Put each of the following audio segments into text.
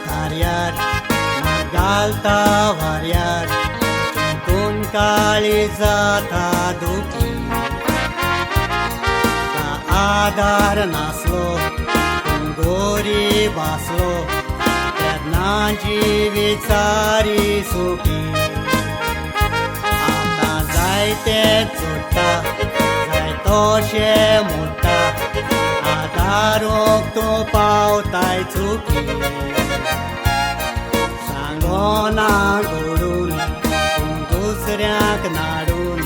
तार्यार घालता वाऱ्यार चिंतून काळी जाता दुखी का आदार नासलो तूं गरीब आसलो तेन्ना जिविचारी सुखी आतां जायते जोडटा जाय तशें मोडटा आदारूंक तूं पावताय चुकी सांगोना घडून तूं दुसऱ्यांक नाडून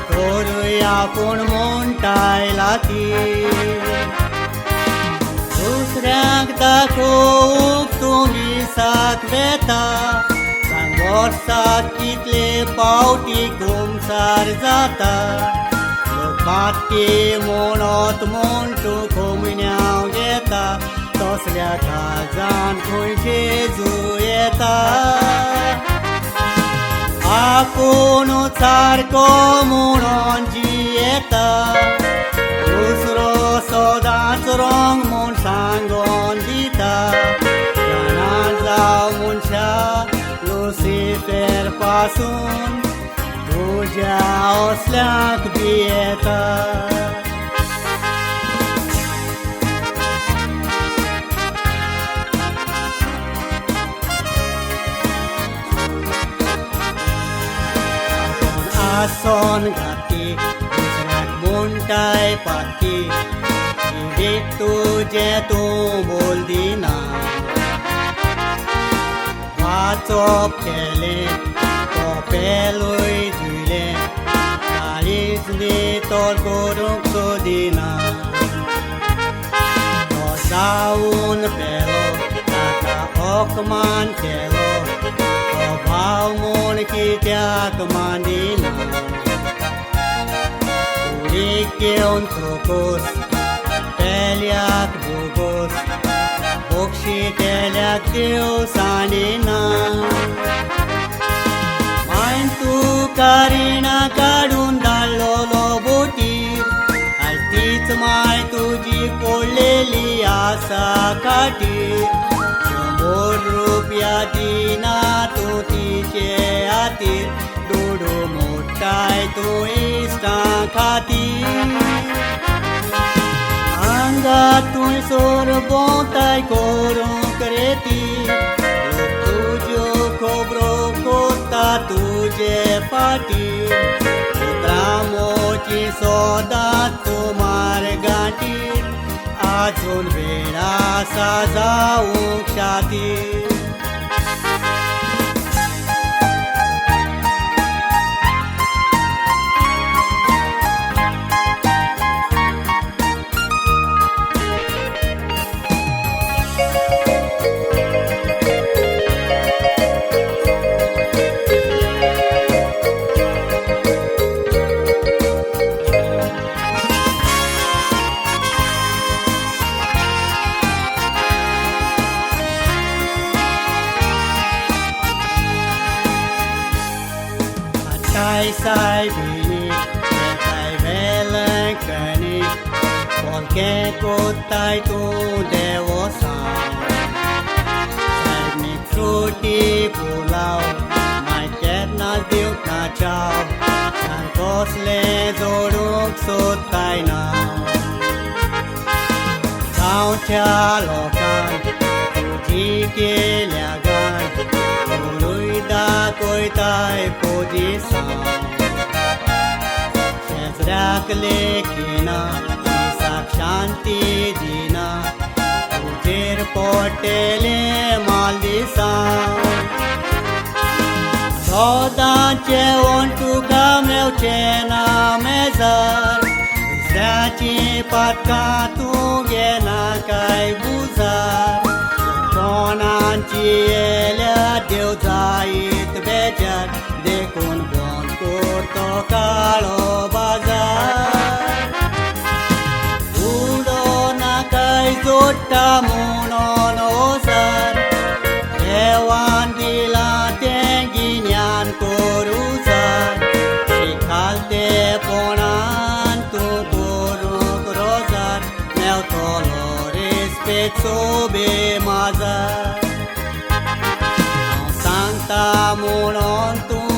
तरूय आपूण म्हणटाय लाती दुसऱ्यांक दाखोवंक तूं मिसाक वेता सांग वर्साक कितले पावटी कुमसार जाता पाती म्हणत म्हूण तूं कोमण्यांव घेता तसल्या काळजान खंय जेजू येता आपूण सारको म्हणून जियेता दुसरो सदांच रंग म्हूण सांगोन दिता जाणा जावं मनशा लुसिफेर पासून तुज्या असल्यांक भियेता. आपूण आसोन घाती दुसऱ्याक म्हणटाय पाती जिवीत तुजें तूं बोल दिना वाचप केलें कोपेलूय धुयलें काळीज नितळ करूंक सोदिना तो जावन पेलो ताका अपमान केलो तो भाव म्हूण कित्याक मानिना कुडीक घेवन चोकोस पेल्याक भोगोस बोक्षी केल्याक देव सांडिना मायन तूं कारिणा काडून धाडलोलो बोटीर आयज तीच माय तुजी पडलेली आसा खाटीर 100 रुपया दिना तूं तिचे खातीर दुडू मोडटाय तूं इश्टां खातीर हांगा तूं सोर भोंवताय करूंक रेती लोक तुज्यो खबरो कोत्ता तुजे फाटीर उतरां मोची सदांच तूं मार गांठीर आजून वेळ आसा जावंक शातीर. सायबिणी वेताय वेलंकणी पोलकें कोत्ताय तूं देवोसांव सायबणीक फ्रुटी पुलाव माय केन्नाच दिवंक ना चाव सांग कसलें जोडूंक सोदताय नांव गांवच्या लोकांक तुजी केल्या गांठ तूंय दाखयताय पोजिसांव. दुसऱ्याक लेखिना, दिसाक शांती दिना, तुजेर पडटलें माल दिसा. सदां जेवण तुका मेवचें ना मेजार, दुसऱ्याचीं पातकां तूं घेना काय बुजार. कोणाची येयल्या देव जायत बेजार, देखून बंद कर तो काळो बाजार. उडो नाकाय जोडटा म्हणून ओसार, देवान दिलां तें गिन्यान करूं जार. शिकालतेपणान तूं करूंक रोजार, मेवतलो रेस्पेद सोबे माजार. हांव सांगता म्हणून तूं